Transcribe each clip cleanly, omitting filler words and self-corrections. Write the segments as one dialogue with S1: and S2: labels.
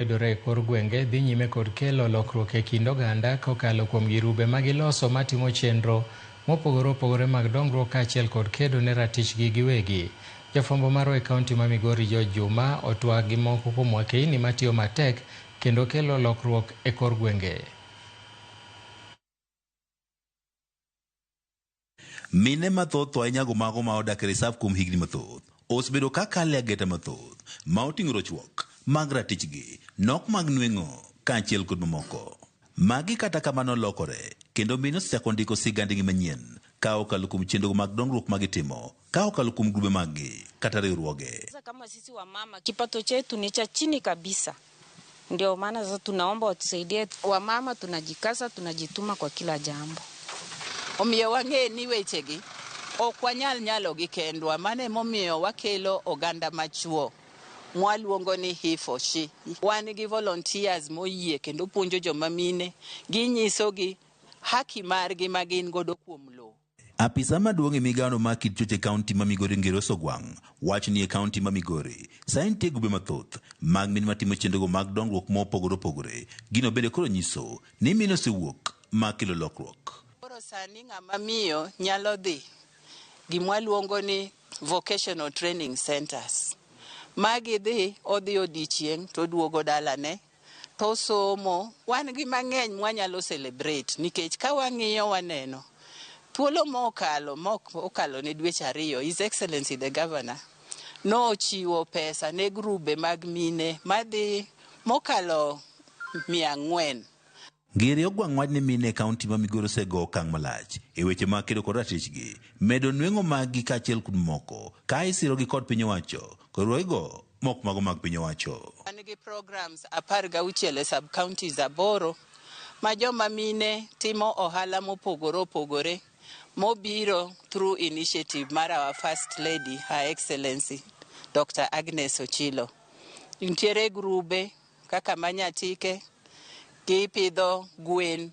S1: Yudore e kor gwenge dhi nyime kod kelo lokruok e kind oganda kokalo kuom girube magiloso matimo chenro mopogore opogore mag dongruok kaachiel kod kedo ne ratichgi giwegi. Jafwambo marwa e kaunti ma Migori George Juma otwak gi moko kuom wakeini matiyo matek kendo kelo lokruok e kor gwenge.
S2: Mine mathoth to ahinya go mago ma odak e reserve kuom higni mathoth osebedo ka kale ageta mathoth ma oting'o rochruok mag ratichgi, nok mag nweng'o kaachiel kod mamoko. Magi kata kamano lokore kendo mine osechako ndiko sigandgi manyien ka okalo kuom chenro mag dongruok ma gitimo ka okalo kuom grube maggi kata riwruoge.
S3: Sasa kama sisi wamama kipato chetu ni cha chini kabisa, ndio maana sasa tunaomba watusaidie. Wamama tunajikaza, tunajituma kwa kila jambo.
S4: Omiyo wang'e ni wechegi ok wanyal nyalogi kendwa. Mano emomiyo wakelo oganda machuo mwaluongo ni he for she. Wan gi volunteers moyie kendo puonjo joma mine, ginyisogi haki margi ma gin godo kuom lowo.
S2: Apisa maduong' e migawono mar kit choche e kaunti ma Migori Ngero Sogwang' wacho ni e kaunti ma Migori sani nitie grube mathoth mag mine matimo chenrogo mag dongruok mopogore opogore. Gino bende koro nyiso ni mine osewuok mar kelo lokruok.
S4: Koro sani ng'ama miyo nyalo dhi gimwaluongo ni vocational training centers. Magi dhi, odhi odiochieng' to oduogo dalane to osomo. Wan gi mang'eny mwanyalo celebrate nikech ka wang'iyo waneno thuolo mokalo mok okalo ne dweche ariyo His Excellency the Governor nochiwo pesa ne grube mag mine madhi mokalo 400.
S2: Ngere Ogwang' wach ni mine e kaunti ma Migori osego okang' malach e weche mag kedo kod ratichgi, medo nweng'o maggi kaachiel kod mamoko ka isirogi kod piny owacho kod riwruogego mok mago mag piny owacho.
S4: Wan gi programs 16 e sub counties 8 ma joma mine timo ohala mopogore opogore mobiro through initiative mar our First Lady Her Excellency Dr. Agnes Ochilo. Nitiere grube kaka Manyatike, gipidho gwen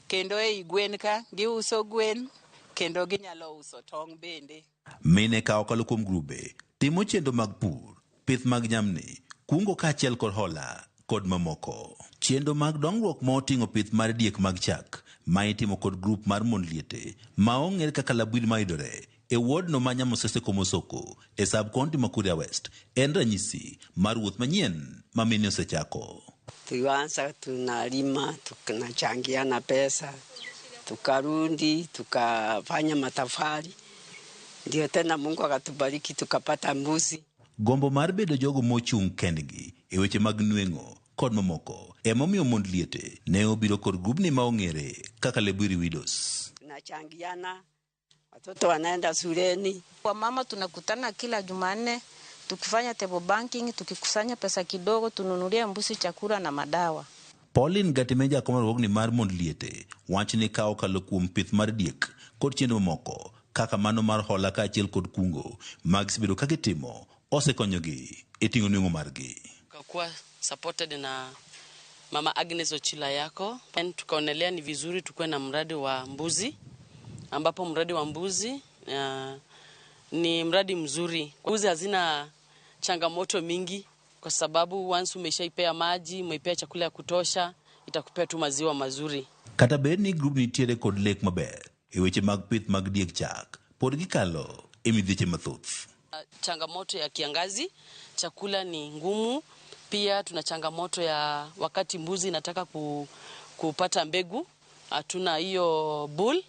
S4: kendo ei gwen ka giuso gwen kendo ginyalo uso tong' bende.
S2: Mine ka okalo kuom grube timo chenro mag pur, pith mag jamni, kungo kaachiel kod hola kod mamoko. Chenro mag dongruok ma oting'o pith mar diek mag chak ma itimo kod grup mar mond liete ma ong'ere kaka Labwil mayudore e ward no ma Nyamasese Komosoko e sub county ma Kuria West en ranyisi mar wuoth manyien ma mine osechako.
S5: Tulianza tunalima, tunachangiana pesa, tukarudi, tukafanya matafari. Ndio tena Mungu akatubariki tukapata mbuzi.
S2: Gombo mar bedo jogo mochung' kendgi e weche mag nweng'o kod mamoko emomiyo mond liete ne obiro kod grubni ma ong'ere kaka Lebwiri Widows.
S5: Tunachangiana, watoto wanaenda shuleni.
S3: Wamama tunakutana kila Jumanne tukifanya table banking, tukikusanya pesa kidogo tununulie mbuzi chakula na madawa.
S2: Pauline Gatimeja jakom riwruogni mar mond liete wacho ni ka okalo kuom pith mar diek kod chenro mamoko kaka mano mar hola kaachiel kod kungo ma gisebedo ka gitimo osekonyogi e ting'o nweng'o margi.
S6: Tukakuwa supported na Mama Agnes Ochila yako. And tukaonelea ni vizuri tukuwe na mradi wa mbuzi ambapo mradi wa mbuzi ni mradi mzuri. Mbuzi hazina changamoto mingi kwa sababu once umeshaipea maji, umeipea chakula ya kutosha, itakupea tu maziwa mazuri.
S2: Kata bed ni grup nitiere kod lek maber e weche mag pith mag diek chak, pod gikalo e midhieche mathoth.
S6: Changamoto ya kiangazi, chakula ni ngumu. Pia tuna changamoto ya wakati mbuzi inataka kupata mbegu, hatuna hiyo bull,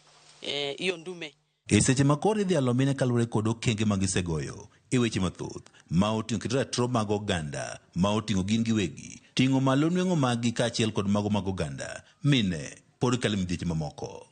S6: hiyo ndume.
S2: E seche ma koro idhialo mine kaluwore kod okenge ma gisegoyo e weche mathoth ma oting'o keto ratiro mag oganda ma oting'o gin giwegi, ting'o malo nweng'o maggi kaachiel kod mago mag oganda, mine pod kalo e midhieche mamoko.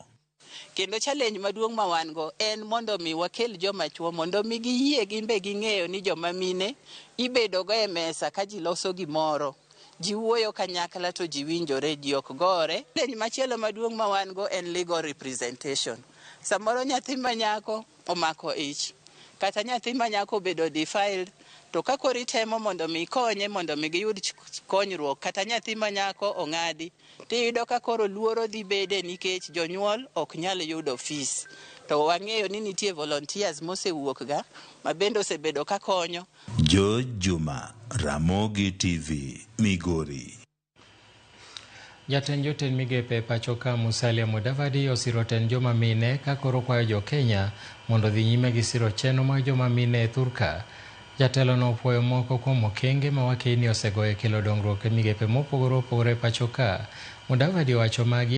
S4: Kendo challenge maduong' ma wan go en mondo mi wakel joma chuo mondo mi giyie gin be ging'eyo ni joma mine ibedo go e mesa ka ji loso gimoro. Ji wuoyo kanyakla to ji winjore, ji ok gore. Challenge machielo maduong' ma wan go en legal representation. Samoro nyathi ma nyako omako ich, kata nyathi ma nyako obedo defiled, to ka koro itemo mondo mi ikonye mondo mi giyud konyruok, kata nyathi ma nyako ong'adi, tiyudo ka koro luoro dhi bede nikech jonyuol ok nyal yudo fees. To wang'eyo ni nitie volunteers mosewuok ga ma bende osebedo ka konyo.
S2: George Juma, Ramogi TV, Migori.
S1: Jatend jotend migepe e pacho ka Musalia Mudavadi osiro tend joma mine ka koro kwayo jo Kenya mondo odhi nyime gi siro chenro mag joma mine e thurka. Jatelo no opuoyo moko kuom okenge ma wakeyni osegoyo e kelo dongruok e migepe mopogore opogore e pacho ka. Mudavadi owacho magi.